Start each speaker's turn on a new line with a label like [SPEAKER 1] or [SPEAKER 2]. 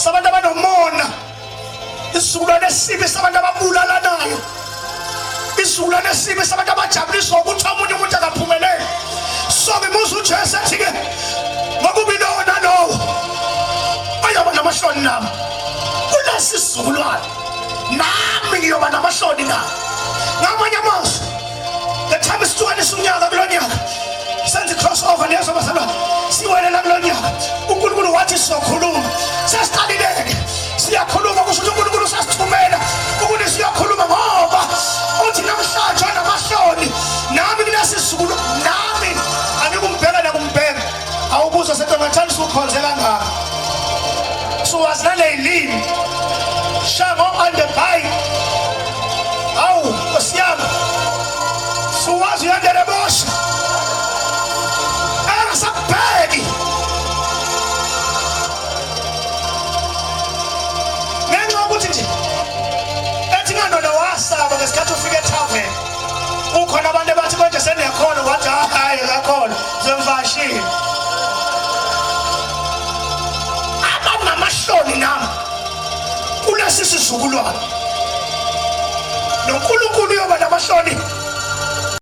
[SPEAKER 1] Sabantu abanomona, isizukulwane esibi sabantu ababulalanayo, isizukulwane esibi sabantu abajabuliswa ukuthi omunye umuntu akaphumeleli. So ngimuza uJesu ethi-ke ngokubi lowo nalowo oyoba namahloni nami kulesi sizukulwane, nami ngiyoba namahloni nawo. Ngamanye amazwi, the time sihlukanisa unyaka kulo nyaka, senze i-cross over lezo bazalwane, siwelela kulo nyaka. UNkulunkulu wathi sizokhuluma, sesiqalile-ke siyakhuluma. Kusho ukuthi uNkulunkulu usasithumela ukuthi siyakhuluma, ngoba uthi namhlanje onamahloni nami kulesi sizukulu, nami angikumbheka nakumbheka. Awubuza sethi ngathanda usukhonze kangaka, suwazi naleyilimi shango on the bike. Awu nkosi yami, suwazi uyandele bosha engasakubheki ngenxa yokuthi nje ethi nganona wasaba ngesikhathi ufika ethaveni, kukhona abantu abathi konje seniyakholwa, wathi hayi akakhona zemvashile. Abanamahloni nami kulesi sizukulwane, noNkulunkulu uyoba namahloni.